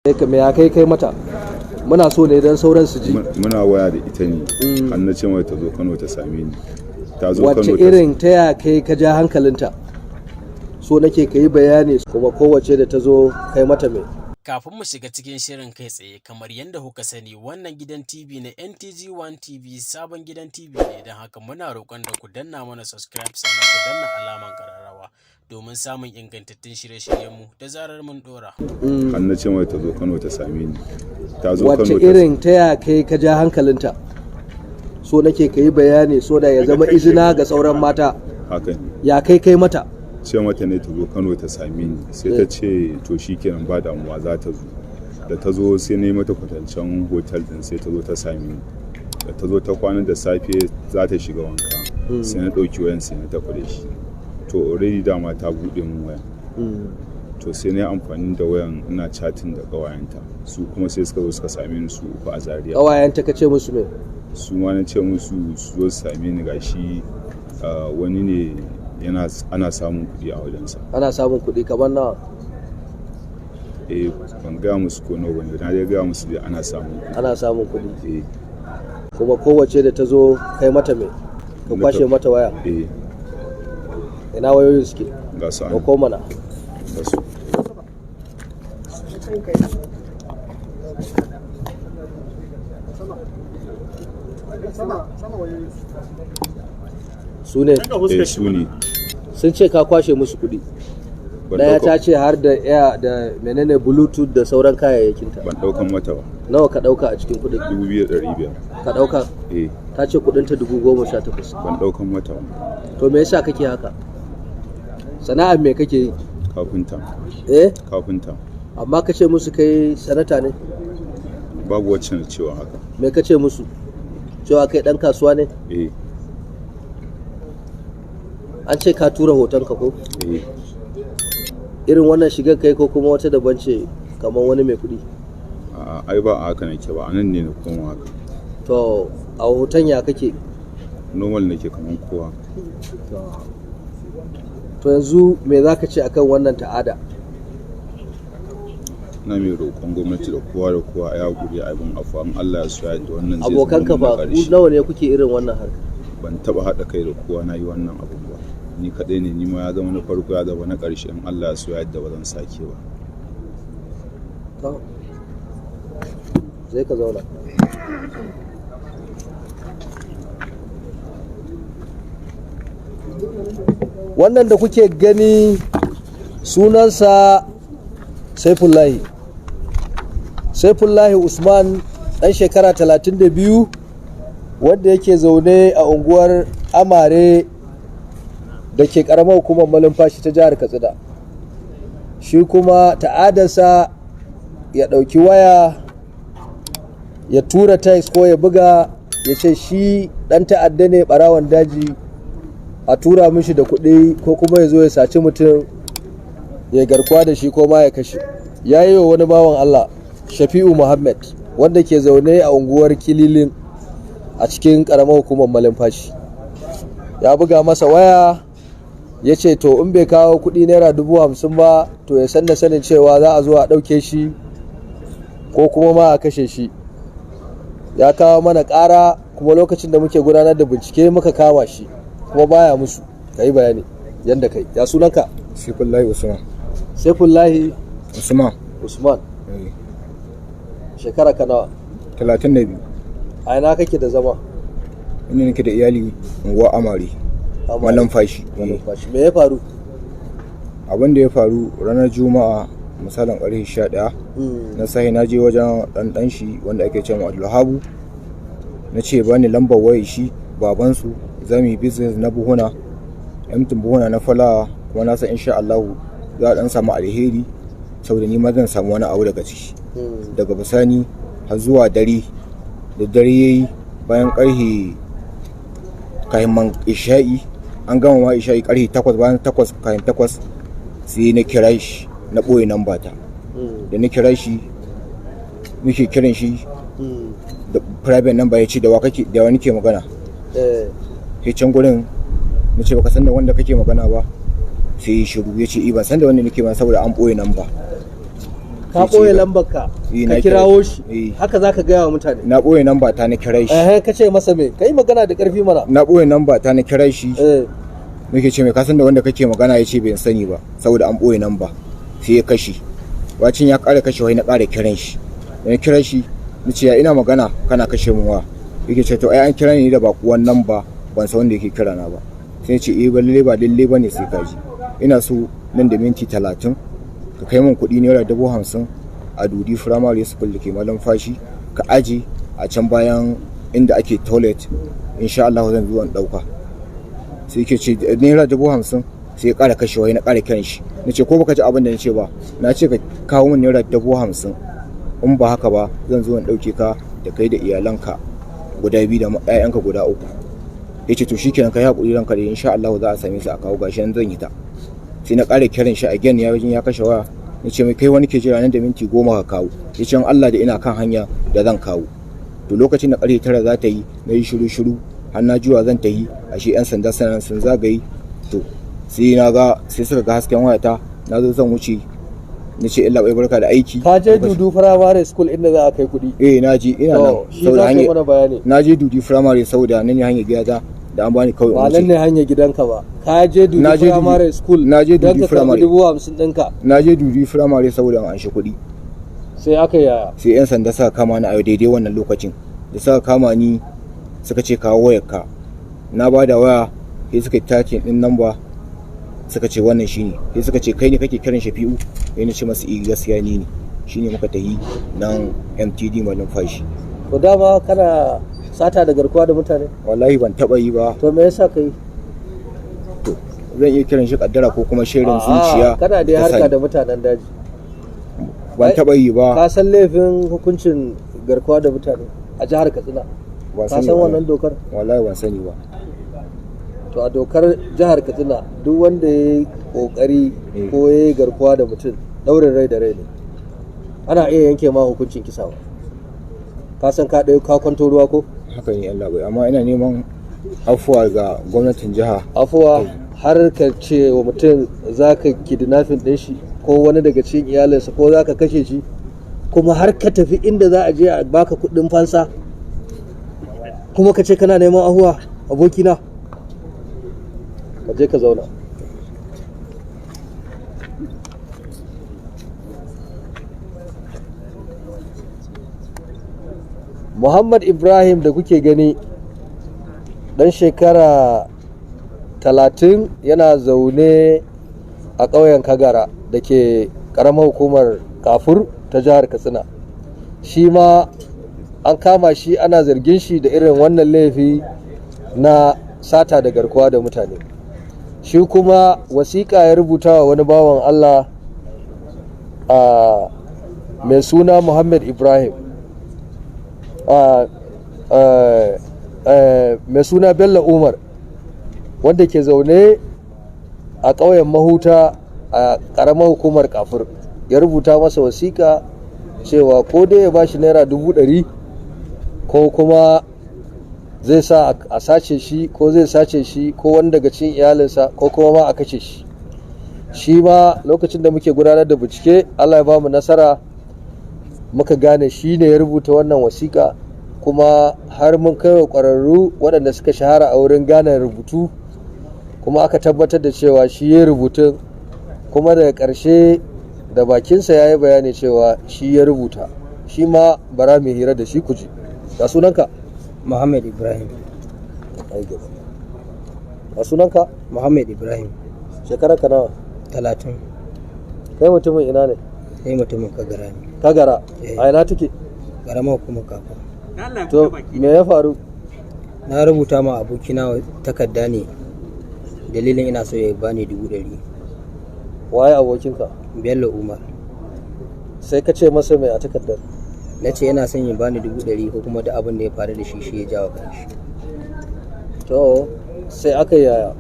Me ya kai kai mata? Muna so ne don sauran su ji. Muna waya da ita ne, har na ce mata ta zo Kano ta same ni. Ta zo Wacce Kano ta irin taya kai ka ja hankalinta? So nake ka yi bayani, kuma kowace da ta zo kai mata me? Kafin mu shiga cikin shirin kai tsaye, kamar yadda kuka sani, wannan gidan TV na NTG One TV sabon gidan TV ne, don haka muna roƙon da ku danna mana subscribe, sannan ku danna alaman ƙararrawa domin samun ingantattun shirye-shiryenmu da zarar mun ɗora. Har na ce mata ta zo Kano ta same ni. Ta zo Wacce Kano ta irin taya kai ka ja hankalinta? So nake ka yi bayani so da ya zama izina ga sauran mata. Haka ne. Ya kai kai mata? Ce mata ne ta zo Kano ta same ni, sai ta ce to shikenan, ba damuwa, za ta zo. Da ta zo, sai na yi mata kwatancen hotel din, sai ta zo ta same ni. Da ta zo ta kwana, da safe za ta shiga wanka, sai na ɗauki wayan, sai na tafi da shi. To already dama ta buɗe min wayan. To sai na yi amfani da wayan ina chatting da ƙawayenta. Su kuma sai suka zo suka same ni, su uku a Zaria. Ƙawayenta ka ce musu me? Su ma na ce musu su zo su same ni, gashi wani ne yana ana samun kuɗi a wajensa. Ana samun kuɗi kamar nawa? Eh, ban gaya musu ko nawa bane, na dai gaya musu dai ana samun kuɗi. Ana samun kuɗi. Eh. Kuma kowace da ta zo kai mata me? Ka kwashe mata waya? Eh. Ina wayoyin suke? Ga su an. Ɗauko mana. Ga su. Su ne? Eh, su ne. Sun ce ka kwashe musu kuɗi. Ban Daya ta ɗauka. ce har da air da menene, Bluetooth da sauran kayayyakinta. Ban ɗaukan mata ba. Nawa ka ɗauka a cikin kuɗin? 2500. Ka ɗauka? Eh. Ta ce kuɗinta 18,000. Ban ɗaukan mata ba. To me yasa kake haka? Sana'ar me kake yi? Kafinta. Eh? Kafinta. Amma ka ce musu kai sanata ne? Babu wacce na cewa haka. Me ka ce musu? Cewa kai ɗan kasuwa ne? Eh. An ce ka tura hotonka ko? Eh. Irin wannan shigar kai ko kuma wata daban ce, kamar wani mai kuɗi? A'a, ai ba a haka nake ba, anan ne na koma haka. To a hoton ya kake? Normal nake kamar kowa. To yanzu me za ka ce akan wannan ta'ada? Ina mai roƙon gwamnati da kowa da kowa ya guri abin afuwa. In Allah ya so ya yarda, wannan zai zama Abokanka mun na fa, ku ƙarshe. nawa ne kuke irin wannan harka? Ban taɓa haɗa kai da kowa na yi wannan abun ba, ni kaɗai ne. Ni ma ya zama na farko, ya zama na ƙarshe. In Allah ya so ya yarda, ba zan sake ba. To, zai ka zauna. Wannan da kuke gani sunansa Saifullahi, Saifullahi Usman, ɗan shekara 32, wanda yake zaune a unguwar Amare da ke ƙaramar hukumar Malumfashi ta jihar Katsina. Shi kuma ta'adarsa ya ɗauki waya ya tura text ko ya buga ya ce shi ɗan ta'adda ne, ɓarawon daji, a tura mishi da kuɗi, ko kuma ya zo ya saci mutum ya garkuwa da shi ko ma ya kashe. Ya yi wa wani bawan Allah, Shafi'u Muhammad, wanda ke zaune a unguwar Kililin a cikin ƙaramar hukumar Malumfashi. Ya buga masa waya ya ce to in bai kawo kuɗi naira 50,000 ba, to ya san da sanin cewa za a zo a ɗauke shi ko kuma ma a kashe shi. Ya kawo mana ƙara, kuma lokacin da muke gudanar da bincike muka kama shi, kuma baya musu. Ka yi bayani yadda kai. Ya sunanka? Saifullahi Usman. Saifullahi Usman. Usman. Eh. Shekara ka nawa? 32. A ina kake da zama? Inda nake da iyali, unguwa Amare. Amare. Malumfashi. Malumfashi. Me ya faru? Abin da ya faru, ranar Juma'a misalin ƙarfe 11 na sahi, na je wajen ɗan ɗan shi wanda ake cewa Abdulhabu. Na ce ba ni lambar wayar shi babansu, za mu yi business na buhuna, empty buhuna na fulawa, kuma na san insha Allah za a dan samu alheri saboda ni ma zan samu wani abu daga ciki. Daga bisani har zuwa dare, da dare yayi, bayan karhe kayan man isha'i, an gama ma isha'i karhe 8, bayan 8, kayan 8, sai na kira shi, na ɓoye namba ta. Da na kira shi, nake kiran shi da private number, ya ce da wa kake, da wa nake magana? Sai can gurin na ce baka san da wanda kake magana ba? Sai ya shiru, ya ce eh, ban san da wanda nake magana saboda an ɓoye namba. Ka Sai ce ɓoye lambar ka, Eh, na ka kira kirawo shi. Eh. Haka za ka gaya wa mutane. Na ɓoye namba ta, na kira shi. Eh, ka ce masa me? Ka yi magana da ƙarfi mana. Na ɓoye namba ta, na kira shi. Eh. Nake ce mai, kasan da wanda kake magana? Ya ce bai sani ba saboda an ɓoye namba. Sai ya kashe. Bacin ya ƙara kashe wai, na ƙara kiran shi. Da na kira shi, na ce, ya ina magana kana kashe mun wa? Yake ce, to ai an kira ni da bakuwan namba, ban san wanda yake kira na ba. Sai na ce, eh, ba lalle ba lalle bane sai ka ji, ina so nan da minti 30 ka kai min kuɗi naira 50,000 a Dudi Primary School da ke Malumfashi, ka aje a can bayan inda ake toilet, insha Allah zan zo in ɗauka. Sai yake ce naira 50,000. Sai ya ƙara kashewa. Na ƙara kiran shi, na ce, ko baka ji abin da na ce ba? Na ce ka kawo min naira 50,000, in ba haka ba zan zo in ɗauke ka da kai da iyalanka guda biyu da 'ya'yanka guda uku. Ya ce, to shikenan, ka yi haƙuri ranka da insha Allah za a same su a kawo, gashi nan zan yi ta. Sai na ƙara kiran shi again, ya ya kashe waya. Na ce mai, kai wani ke jira, nan da minti 10 ka kawo. Ya ce in Allah da ina kan hanya da zan kawo. To lokacin da karfe 9 za ta yi, na yi shiru shiru har na juwa zan ta yi, ashe 'yan sanda suna nan sun zagaye. To sai na ga, sai suka ga hasken wayata, na zo zan wuce. Na ce, illa bai, barka da aiki. Ka je Dudu Primary School inda za a kai kuɗi? Eh, na je, ina nan. To, shi za ka yi mana bayani. Na je Dudi Primary saboda nan ne hanyar gidata, da an bani kawai in Ba nan wuce. ne hanyar gidanka ba. Ka je Dudu Na je Primary School na je don Dudu ka karɓi Primary. 50,000 ɗinka. Na je Dudi Primary saboda in anshi kuɗi. Sai aka yaya? Sai 'yan sanda suka kama ni a daidai wannan lokacin. Da suka kama ni, suka ce kawo wayarka. Na ba da waya, sai suka yi takin din namba, suka ce wannan shine. Sai suka ce, kai ne kake kiran Shafi'u? Sai na ce masu, eh, gaskiya ni ne. Shine muka tahi nan MTD Malumfashi. To dama kana sata da garkuwa da mutane? Wallahi ban taba yi ba. To me yasa ka yi? To zan iya kiran shi kaddara ko kuma shirin A'a, zuciya kana dai ta harka sani. da mutanen daji. Ban taba yi ba. Ka san laifin hukuncin garkuwa da mutane a jihar Katsina? Ban Ka sani san ba. wannan dokar? Wallahi ban sani ba. To a dokar jihar Katsina, duk wanda ya yi kokari ko ya yi garkuwa da mutum, daurin rai da rai ne. Ana iya yanke ma hukuncin kisa ba. Ka san ka ɗaya ka kwanto ruwa ko? Haka ne Allah bai, amma ina neman afuwa ga gwamnatin jiha. Afuwa har ka ce wa mutum za ka kidnapping ɗin shi ko wani daga cikin iyalinsa ko za ka kashe shi, kuma har ka tafi inda za a je a baka kuɗin fansa, kuma ka ce kana neman ahuwa. Abokina, ka je ka zauna. Muhammad Ibrahim da kuke gani, ɗan shekara 30, yana zaune a ƙauyen Kagara da ke ƙaramar hukumar Kafur ta jihar Katsina. Shi ma an kama shi, ana zargin shi da irin wannan laifi na sata da garkuwa da mutane. Shi kuma wasiƙa ya rubuta wa wani bawan Allah a mai suna Muhammad Ibrahim, mai suna Bello Umar, wanda ke zaune a ƙauyen Mahuta a ƙaramar hukumar Kafur. Ya rubuta masa wasiƙa cewa ko dai ya bashi naira 100,000 ko kuma zai sa a sace shi, ko zai sace shi ko wani daga cikin iyalinsa, ko kuma ma a kashe shi. Shi ma lokacin da muke gudanar da bincike, Allah ya ba mu nasara, muka gane shi ne ya rubuta wannan wasiƙa, kuma har mun kai wa ƙwararru waɗanda suka shahara a wurin gane rubutu, kuma aka tabbatar da cewa shi ya rubutun. Kuma daga ƙarshe da bakinsa ya yi bayani cewa shi ya rubuta. Shi ma bara mai hira da shi kuji. Ga sunanka? Muhammad Ibrahim. Ai gaba. Ga sunanka? Muhammad Ibrahim. Shekarar ka nawa? 30. Kai mutumin ina ne? Sai mutumin Kagara ne. Kagara? Eh. A ina take? Ƙaramar hukumar Kafur. To me ya faru? Na rubuta ma abokina takarda ne, dalilin ina so ya bani 100,000. Waye abokinka? Bello Umar. Sai ka ce masa mai a takardar? Na ce yana son ya bani 100,000 ko kuma da abin da ya faru da shi, shi ya jawo kanshi. To sai aka yi yaya?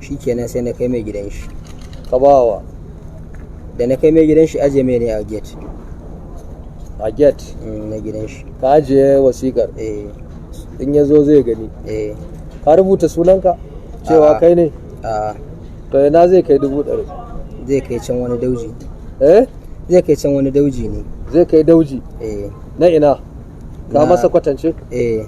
Shi kenan, sai na kai mai gidan shi. Ka bawa? Da na kai mai gidan shi, aje mai ne a gate. A gate? Na gidan shi. Ka ajiye wasikar? Eh. In ya zo zai gani? Eh. Ka rubuta sunanka cewa A'a. kai ne? A. To ina zai kai 100,000? Zai kai can wani dauji. Eh. Zai kai can wani dauji ne. Zai kai dauji? Eh. Na ina ka masa kwatance? Eh.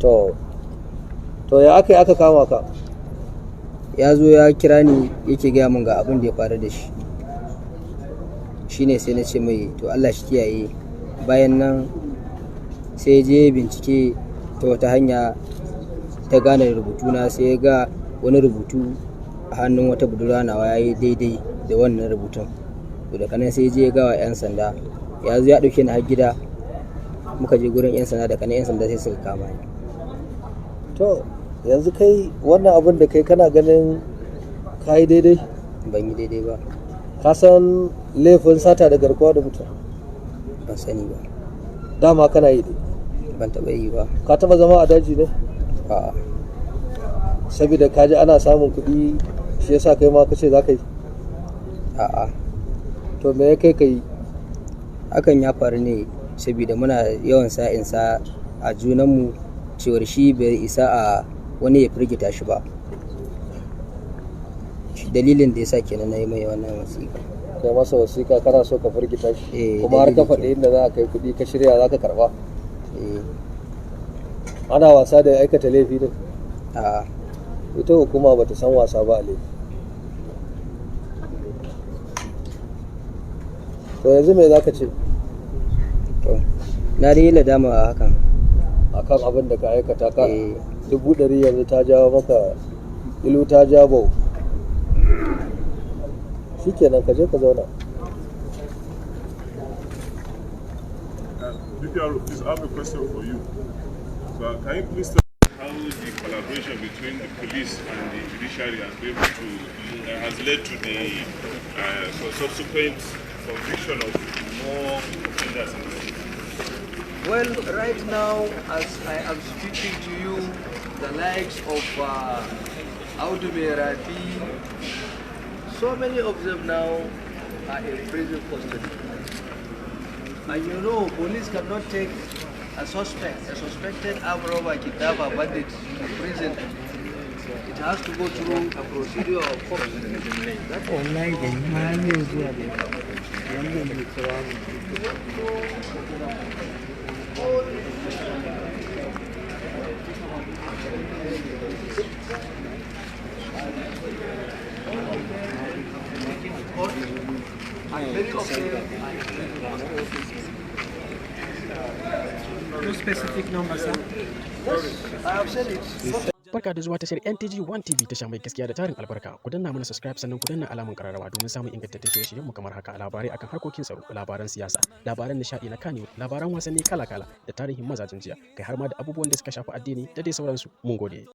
To ya aka yi aka kama ka? Ya zo ya kira ni, yake gaya min ga abin da ya faru da shi. Shine sai na ce mai to Allah shi kiyaye. Bayan nan sai je bincike ta wata hanya ta gane rubutuna, sai ya ga wani rubutu a hannun wata budurwa nawa ya yi daidai da wannan rubutun. To daga nan sai je ya gawa 'yan sanda. Ya zo ya ɗauke ni har gida, muka je gurin 'yan sanda. Daga nan 'yan sanda sai suka kama ni. To yanzu kai, wannan abin da kai, kana ganin ka yi daidai? Ban yi daidai ba. Ka san laifin sata da garkuwa da mutum? Ban sani ba. Dama kana yi dai? Ban taɓa yi ba. Ka taɓa zama a daji ne? A'a. Saboda ka ji ana samun kuɗi shi yasa kai ma kace za ka yi? A'a. To me ya kai ka yi? Hakan ya faru ne saboda muna yawan sa'insa a junanmu, cewar shi bai isa a wani ya firgita shi ba. Shi dalilin da ya sa kenan na yi mai wannan wasiƙa. Kai masa wasiƙa kana so ka firgita shi? Eh. Kuma har ka Dalili. Faɗi inda za a kai kuɗi, ka shirya za ka karɓa? Eh. Ana wasa da aikata laifi ne? A'a. Ita hukuma bata san wasa ba a laifi. To yanzu me za ka ce? To na dai yi ladama a hakan. Akan abin da ka aikata ka? Eh. 100,000 yanzu ta jawo maka ilu, ta ja bau. Shikenan, ka je ka zauna. DPRO, please, I have a question for you. So, can you please tell us how the collaboration between the police and the judiciary has been able to has led to the subsequent conviction of more offenders in the city? Well, right now, as I am speaking to you, the likes of Audu Rafi, so many of them now are in prison custody. And you know, police cannot take a suspect, a suspected armed robber, kidnapper, bandit to prison. It has to go through a procedure of court. Wallahi ban ma zuwa da wannan bai kira ni. Court, and many of them are in prison custody. No specific number, sir. Yes, I have said it. Barka da zuwa tashar NTG One TV, tasha mai gaskiya da tarin albarka. Ku danna mana subscribe, sannan ku danna alamun kararrawa domin samun ingantattun shirye-shiryen mu kamar haka: labarai akan harkokin tsaro, labaran siyasa, labaran nishadi na kanewa, labaran wasanni kala-kala da tarihin mazajen jiya, kai har ma da abubuwan da suka shafi addini da dai sauransu. Mun gode.